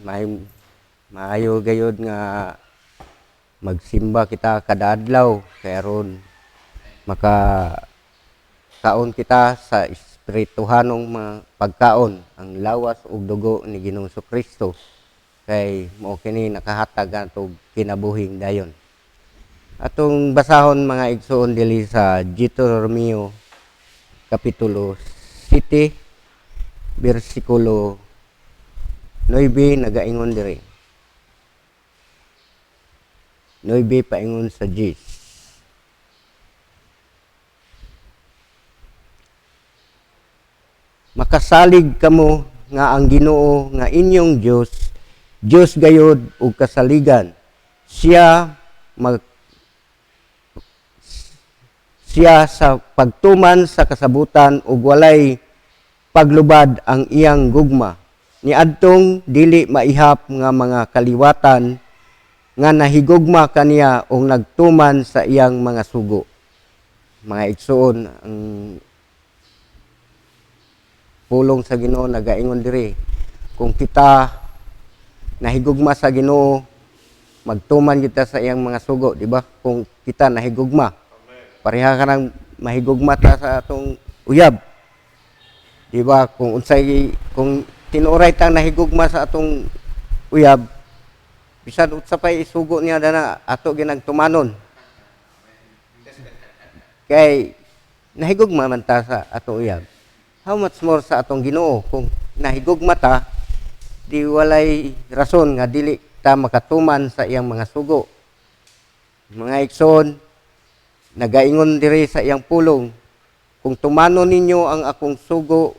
May maayo gayud nga magsimba kita kada adlaw kay aron maka kaon kita sa espirituhanong mga pagkaon, ang lawas ug dugo ni Ginoong Kristo, kay mao kini nakahatag ato kinabuhing dayon. Atong basahon, mga igsoon, dili sa Deuteronomio kapitulo 7 bersikulo 9. Nagaingon diri 9 paingon sa 10. Makasalig kamo nga ang Ginoo nga inyong Dios, Dios gayod ug kasaligan. Siya sa pagtuman sa kasabutan ug walay paglubad ang iyang gugma niadtong dili maihap nga mga kaliwatan nga nahigugma kaniya ug nagtuman sa iyang mga sugo. Mga igsoon, ang pulong sa Ginoo nagaingon diri, kung kita nahigugma sa Ginoo, magtuman kita sa iyang mga sugo, di ba? Kung kita nahigugma, pareha ka nang mahigugma ta sa atong uyab. Di ba? Kung unsay, kung tinuoray tang nahigugma sa atong uyab, bisan unsa pay isugo niya dana, ato ginagtumanon. Kay nahigugma man ta sa atong uyab. How much more sa atong Ginoo? Kung nahigugma ta, di walay rason nga dili ta makatuman sa iyang mga sugo. Mga igsoon, nagaingon diri sa iyang pulong, kung tumanon ninyo ang akong sugo,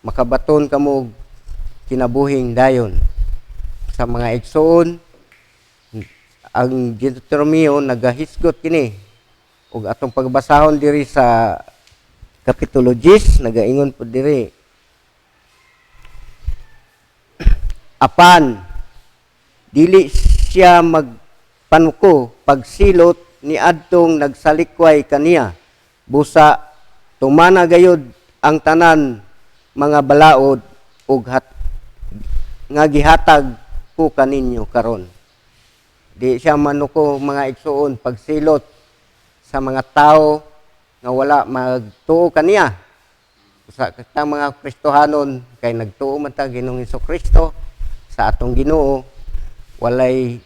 makabaton kamo og kinabuhing dayon. Sa mga igsoon, ang Deuteronomio nagahisgot kini ug atong pagbasahon diri sa kapitulo 10, nagaingon po diri, apan dili siya magpanuko pagsilot ni adtong nagsalikway kaniya, busa tumana gayud ang tanan mga balaod ug nga gihatag ko kaninyo karon. Di siya manuko, mga igsuon, pagsilot sa mga tao nga wala magtuo kaniya. Sa kita mga Kristohanon, kay nagtuo man ta Ginoong Kristo sa atong Ginoo, walay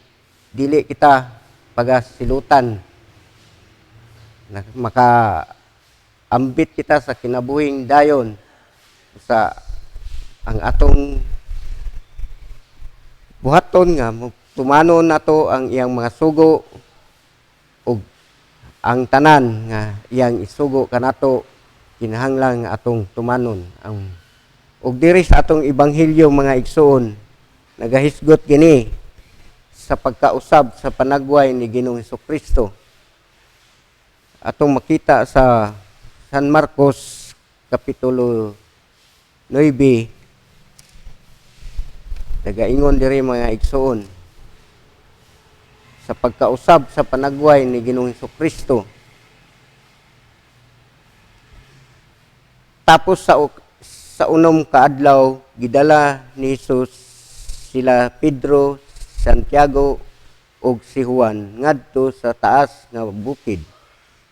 dili kita pagasilutan. Maka ambit kita sa kinabuhing dayon sa ang atong buhaton nga tumanon nato ang iyang mga sugo ug ang tanan nga iyang isugo kanato, kinahanglan nga atong tumanon. Ang ug diri sa atong ebanghelyo, mga igsoon, nagahisgot kini sa pagkausab sa panagway ni Ginoong Kristo. Atong makita sa San Marcos kapitulo 9, nagaingon diri, mga igsoon, sa pagkausab sa panagway ni Ginoong Kristo. Tapos sa unom ka adlaw, gidala ni Jesus sila Pedro, Santiago ug si Juan ngadto sa taas nga bukid.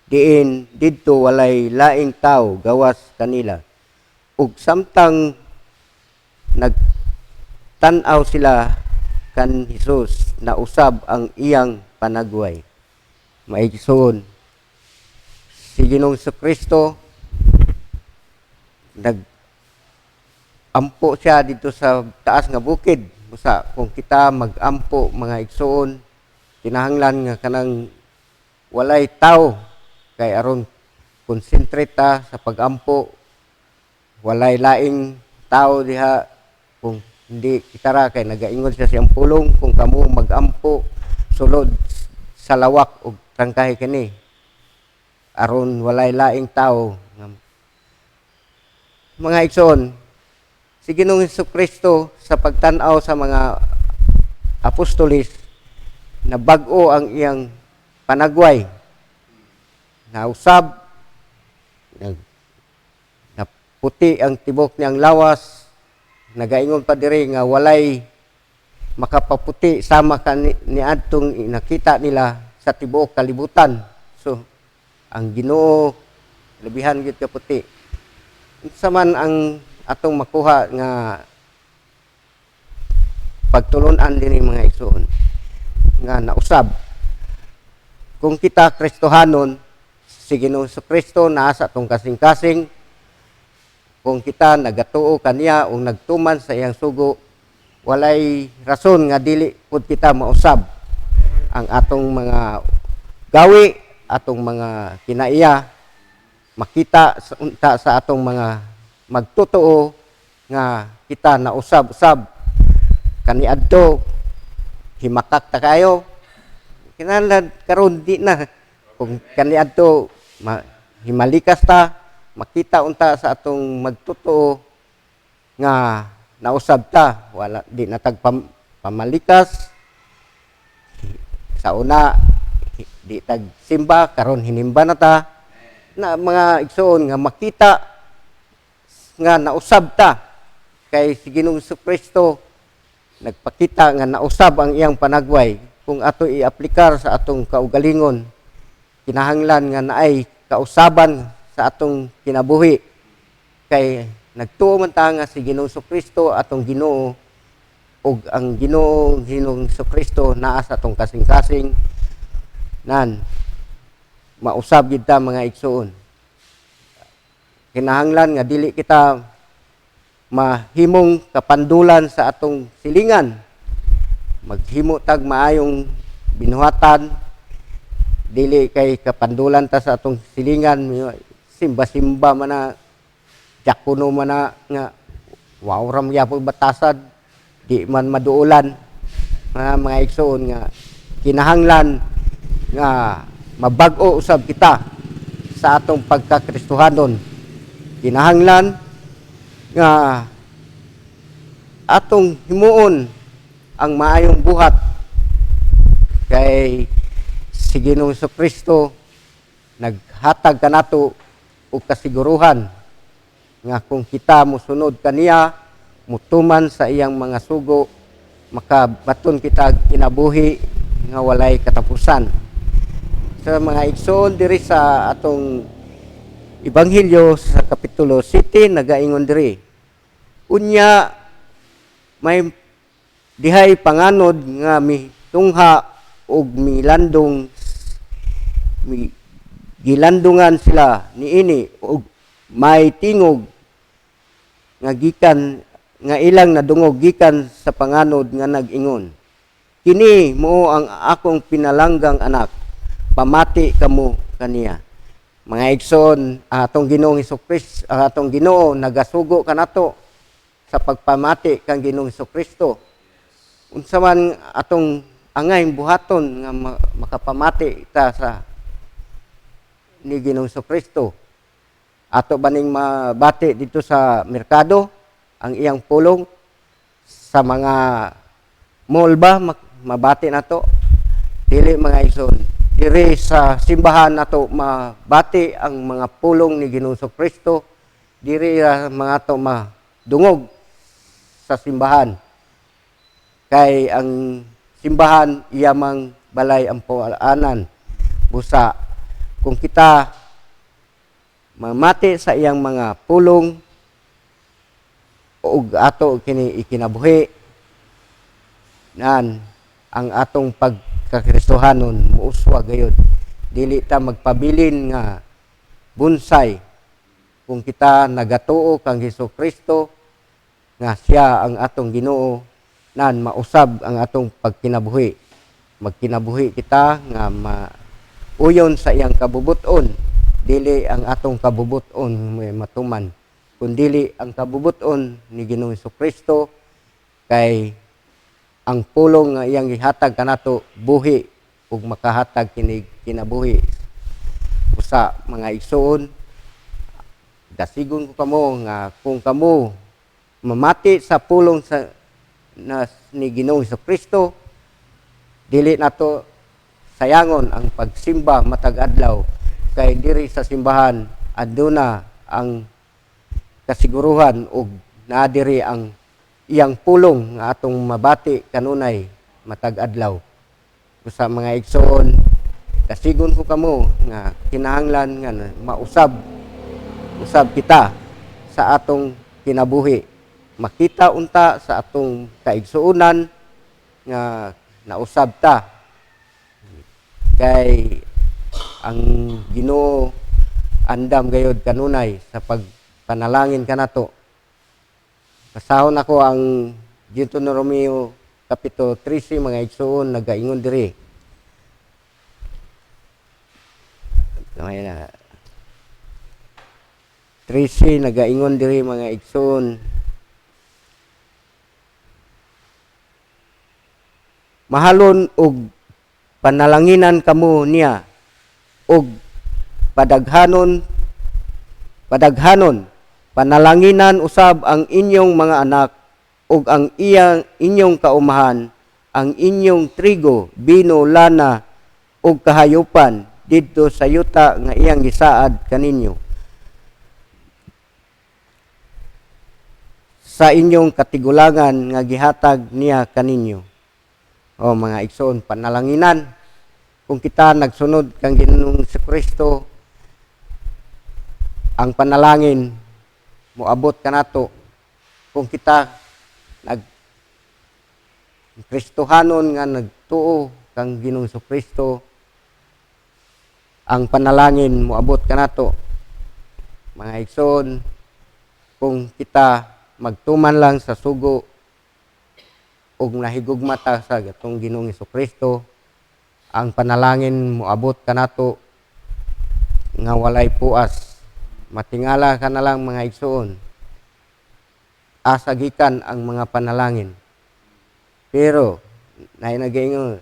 Diin didto walay laing tawo gawas kanila. Ug samtang nagtan-aw sila kan Jesus, nausab ang iyang panagway. Maigsoon, si Ginoong Kristo nag ampo siya dito sa taas nga bukid. Busa kung kita magampo, mga igsoon, kinahanglan nga kanang walay tao kay aron concentrate ta sa pagampo, walay laing tao diha kung hindi kita ra, kay nagaingon siya siyang pulong, kung kamo magampo, sulod sa lawak og trangkahi kini aron walay laing tao. Mga igsoon, si Ginoong Kristo sa pagtan-aw sa mga apostolis, na bag-o ang iyang panagway, nausab, naputi ang tibok niyang lawas. Nagaingon pa diri nga walay makapaputi sama kani niadtong nakita nila sa tibuok kalibutan. So ang Ginoo labihan gyud kaputi. Unsa man ang atong makuha nga pagtulunan dinhi, mga igsoon, nga nausab kung kita Kristohanon, si Ginoong Kristo naa sa atong kasing-kasing. Kung kita nagatuo kaniya o nagtuman sa iyang sugo, walay rason nga dili pud kita mausab ang atong mga gawi, atong mga kinaiya, makita sa, unta sa atong mga magtotoo nga kita nausab-usab. Kaniadto himakak ta kayo, kinahanglan karon di na. Kung kaniadto himalikas ta, makita unta sa atong magtotoo nga nausab ta, wala di na tag pamalikas. Sa una di tag simba, karon hinimba na ta na, mga igsoon, nga makita nga nausab ta, kay si Ginoong Kristo nagpakita nga nausab ang iyang panagway. Kung ato iaplikar sa atong kaugalingon, kinahanglan nga naay kausaban sa atong kinabuhi, kay nagtuo man ta nga si Ginoong Kristo atong Ginoo ug ang Ginoo Ginoong Kristo naa sa atong kasing-kasing, nan mausab gid ta, mga igsoon. Kinahanglan nga dili kita mahimong kapandulan sa atong silingan. Maghimo tag maayong binuhatan, dili kay kapandulan ta sa atong silingan, simba-simba man na, diakono man na, nga wow ram gyapon batasad, di man maduolan, mga igsoon, nga kinahanglan nga mabag-o usab kita sa atong pagkakristohanon. Kinahanglan nga atong himuon ang maayong buhat, kay si Ginoong Kristo naghatag kanato og kasiguruhan nga kung kita mosunod kaniya, mutuman sa iyang mga sugo, makabaton kita kinabuhi nga walay katapusan. Sa mga igsoon, diri sa atong Ebanghelyo sa Kapitulo 7, nagaingon diri, "Unya may dihay panganod nga mitungha og milandong mi, gilandungan sila niini og may tingog nga gikan nga ilang nadungog gikan sa panganod nga nag-ingon, 'Kini mao ang akong pinalanggang anak, pamati kamo kaniya.'" Mga igsoon, atong Ginoong Hesus, atong Ginoo nagasugo kanato sa pagpamati kang Ginoong Kristo. Unsa man atong angay buhaton nga makapamati ta sa ni Ginoong Kristo? Ato ba ning mabati dito sa merkado ang iyang pulong? Sa mga mall ba mabati nato? Dili, mga igsoon. Diri sa simbahan nato mabati ang mga pulong ni Ginoong Kristo. Diri mga to madungog sa simbahan, kay ang simbahan iya mang balay ang pual-anan. Busa kung kita mamati sa iyang mga pulong ug ato kini ikinabuhi, nan ang atong pagkakristohanon muuswa gayud. Dili ta magpabilin nga bunsay kung kita nagatuo kang Hesus Kristo nga siya ang atong Ginoo, nan mausab ang atong pagkinabuhi. Magkinabuhi kita nga mauyon sa iyang kabubuton, dili ang atong kabubuton may matuman, kundili ang kabubuton ni Ginoong Kristo, kay ang pulong nga iyang gihatag kanato buhi ug makahatag kini kinabuhi. Usa, mga igsoon, dasigon ko kamo nga kung kamo mamati sa pulong sa na ni Ginoong Kristo, dili nato sayangon ang pagsimba matag adlaw, kay diri sa simbahan aduna ang kasiguruhan ug naa diri ang iyang pulong nga atong mabati kanunay matag adlaw. Sa mga igsoon, kasigon ko kamo nga kinahanglan nga mausab usab kita sa atong kinabuhi. Makita unta sa atong kaigsuonan nga nausab ta. Kay ang Ginoo andam gayod kanunay sa pagpanalangin kanato. Basahon ako ang Deuteronomio Kapitulo 13, mga igsuon, nagaingon diri. Gamay na. 13 nagaingon diri, mga igsuon. Mahalon og panalanginan kamo niya og padaghanon padaghanon panalanginan usab ang inyong mga anak ug ang iyang inyong kaumahan, ang inyong trigo, bino, lana ug kahayupan didto sa yuta nga iyang gisaad kaninyo sa inyong katigulangan nga gihatag niya kaninyo. O mga igsoon, panalanginan. Kung kita nagsunod kang Ginoong Kristo, ang panalangin moabot kanato. Kung kita nag Kristohanon nga nagtuo kang Ginoong Kristo, ang panalangin moabot kanato. Mga igsoon, kung kita magtuman lang sa sugo ug nahigugma ta sa atong Ginoong Kristo, ang panalangin moabot kanato nga walay puas. Matingala ka na lang, mga igsoon. Asa gikan ang mga panalangin? Pero naay nagaingon,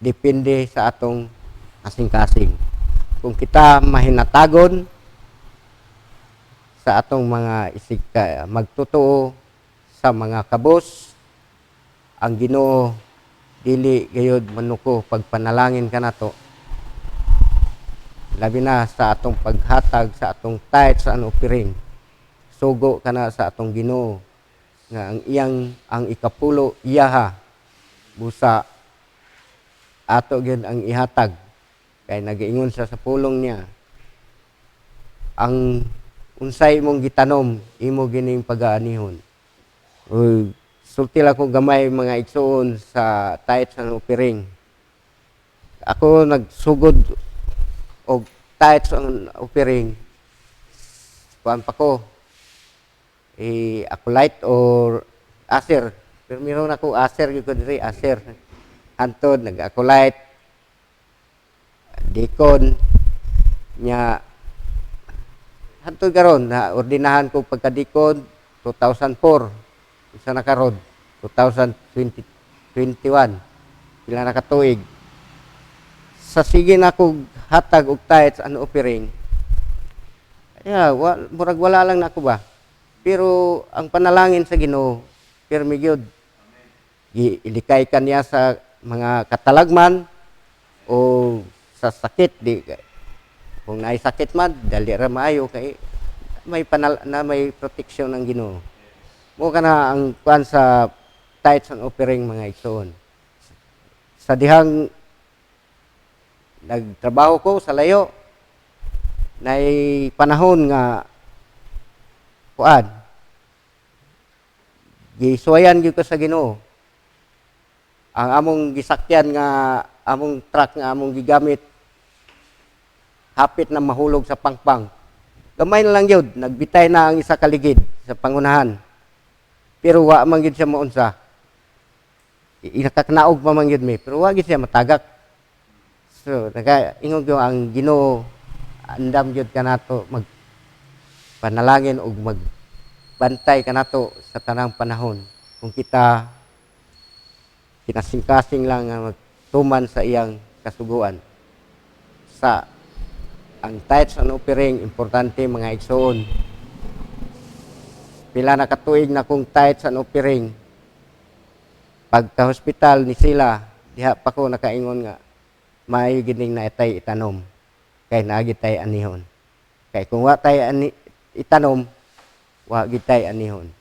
depende sa atong kasing-kasing. Kung kita mahinatagon sa atong mga isig magtotoo sa mga kabos, ang Ginoo dili gayod manuko pagpanalangin kanato. Labi na sa atong paghatag sa atong tithes and offering. Sugo kana sa atong Ginoo nga ang iyang ang ikapulo iyaha, busa ato gyud ang ihatag, kay nagaingon siya sa pulong niya, ang unsay imong gitanom imo gining pagaanihon. Uy, sulti lang ko gamay, mga igsoon, sa tithes and offering. Ako nagsugod og tithes and offering, kuan pa ko eh, acolyte or usher, pero meron ako usher gyud ko diri, usher hantod nag-acolyte, deacon nya, hantod karon na ordinahan ko pagka-deacon 2004. Isa na karon, 2021, pila na ka tuig. Sa sige na ko hatag og tithes and offering, yeah, murag wala lang nako ba, pero ang panalangin sa Ginoo pirmi gyud. Ilikay ka niya sa mga katalagman o sa sakit. Di kung naay sakit man, dali ra maayo kay may panal na may proteksyon ng Ginoo mo. Kana ang kuan sa tithes and offering, mga igsoon. Sa dihang nagtrabaho ko sa layo, nay panahon nga kuan, gisuwayan gyud ko sa Ginoo. Ang among gisakyan nga among truck nga among gigamit, hapit na mahulog sa pangpang. Gamay na lang yun, nagbitay na ang isa kaligid sa pangunahan, pero wa man gyud siya maunsa. Nakakanaog pa man gyud mi, pero wa gyud siya matagak. So naka ingon ko, ang Ginoo andam gyud kanato mag panalangin ug magbantay kanato sa tanang panahon kung kita kinasingkasing lang nga magtuman sa iyang kasuguan. Sa ang tithes and offering, importante, mga igsoon. Pila na katuig na kong tithes and offering, pagka hospital ni sila, diha pa ko nakaingon nga maayo gining na itay itanom kay naagi tay anihon, kay kung wa tay ani itanom. Wa gyud tay anihon.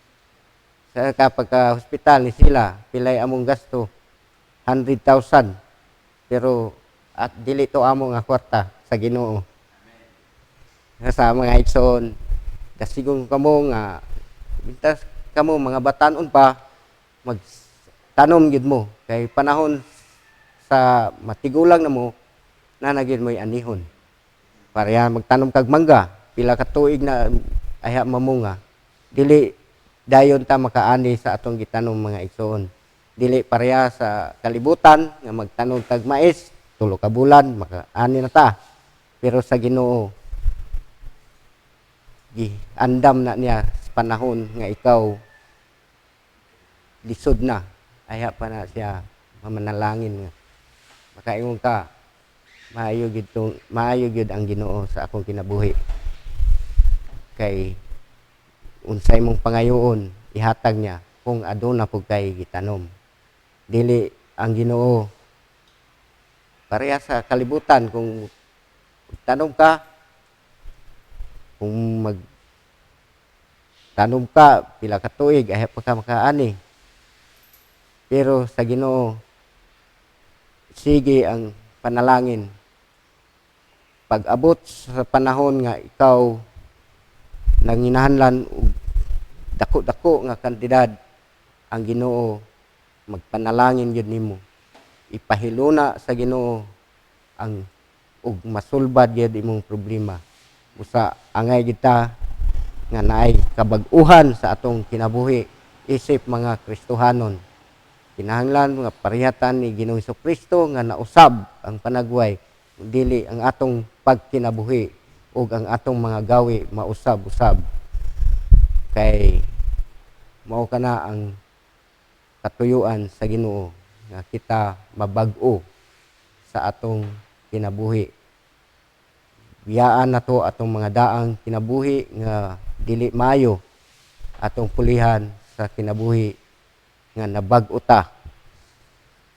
Sa kapag ka hospital ni sila, pilay among gasto? 100,000. Pero at dili to amo nga kwarta, sa Ginoo. Sa mga igsoon, dasigon kamo nga bintas kamo mga batanon pa, mag tanom gyud mo kay panahon sa matigulang na mo na gyud mo'y anihon. Pareha magtanom kag mangga, pila ka tuig na ayha mamunga. Dili dayon ta makaani sa atong gitanom, mga igsoon. Dili pareha sa kalibutan nga magtanom kag mais, 3 ka bulan makaani na ta. Pero sa Ginoo, giandam na niya sa panahon nga ikaw lisod na, ayha pa na siya mamanalangin nga makaingon ka, "Maayo gyud tong, maayo gyud ang Ginoo sa akong kinabuhi," kay unsay mong pangayoon, ihatag niya kung aduna pud kay gitanom. Dili ang Ginoo pareha sa kalibutan. Kung tanom ka, kung mag tanom ka pila ka tuig ay pa ka makaani. Pero sa Ginoo, sige ang panalangin. Pag abot sa panahon nga ikaw nanginahanglan og dako-dako nga kantidad, ang Ginoo magpanalangin gyud nimo. Ipahiluna sa Ginoo ang ug masulbad gyud imong problema. Usa angay kita nga naay kabag-uhan sa atong kinabuhi isip mga Kristohanon. Kinahanglan nga parehatan ni Ginoong Kristo nga nausab ang panagway, dili ang atong pagkinabuhi ug ang atong mga gawi mausab-usab, kay mao kana ang katuyuan sa Ginoo nga kita mabag-o sa atong kinabuhi. Biyaan nato atong mga daang kinabuhi nga dili maayo, atong pulihan sa kinabuhi nga nabag-o ta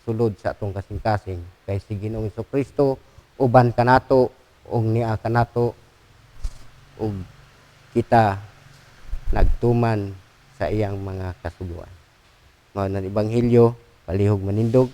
sulod sa atong kasing-kasing, kay si Ginoong Kristo uban kanato ug niya kanato ug kita nagtuman sa iyang mga kasuguan. Mao na ebanghelyo, palihog manindog.